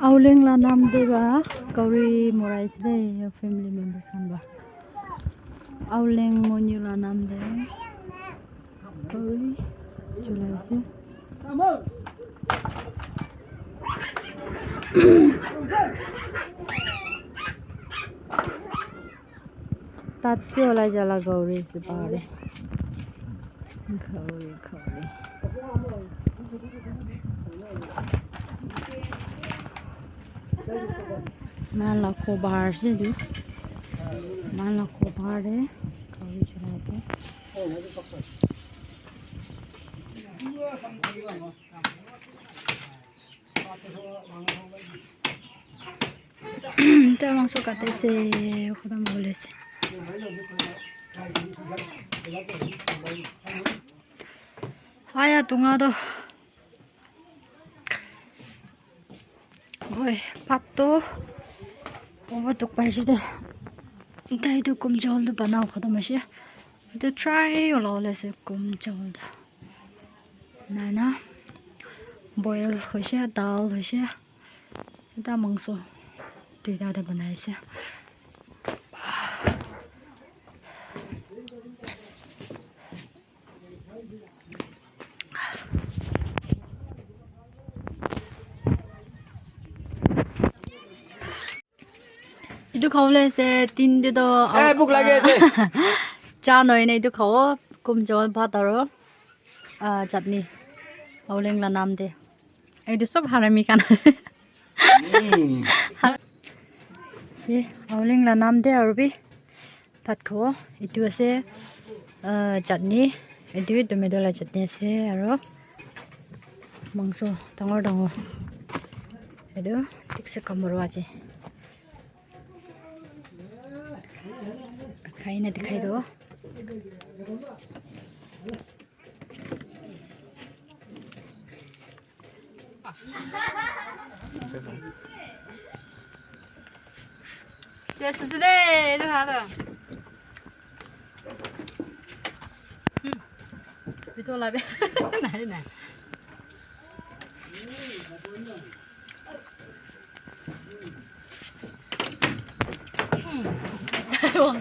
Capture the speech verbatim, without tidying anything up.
Auleng la nam de ba gauri morai ase de, family members khan ba. Auleng monyu la nam de gauri cholai ase. Tat ke olai jala gauri ase bahar te. Gauri, gauri. Moikhan la ghor bahar ase etu. Moikhan la ghor bahar te gauri cholai ase. Ekta mangso kati ase, khotom hobole ase. Haya, tunga toh. Oi, bhat toh. Obo tok paise de. Tai toh kum chawal toh bana khotom ase. Etu try ola ola ase kum chawal toh. Nana boil hoise, dal hoise, ekta mangso duita te banai ase. Etu khawole ase, tin te toh, eh, bhuk lagi ase. Cha nohoi na etu khawo, kum chawal bhat aro, ah, chutney. Auleng la nam te. Etu sob harami khan ase. Mm. Se, Auleng la nam te aro bi bhat khawo. Etu ase, ah, chutney. Etu bi tomato la chutney ase aro mangso dangor dangor. Etu thik se kamuru ase. Khai na dikhai do. Yes, today, etu kha toh. Hmm. Etu la be. Nai, nai. Hmm.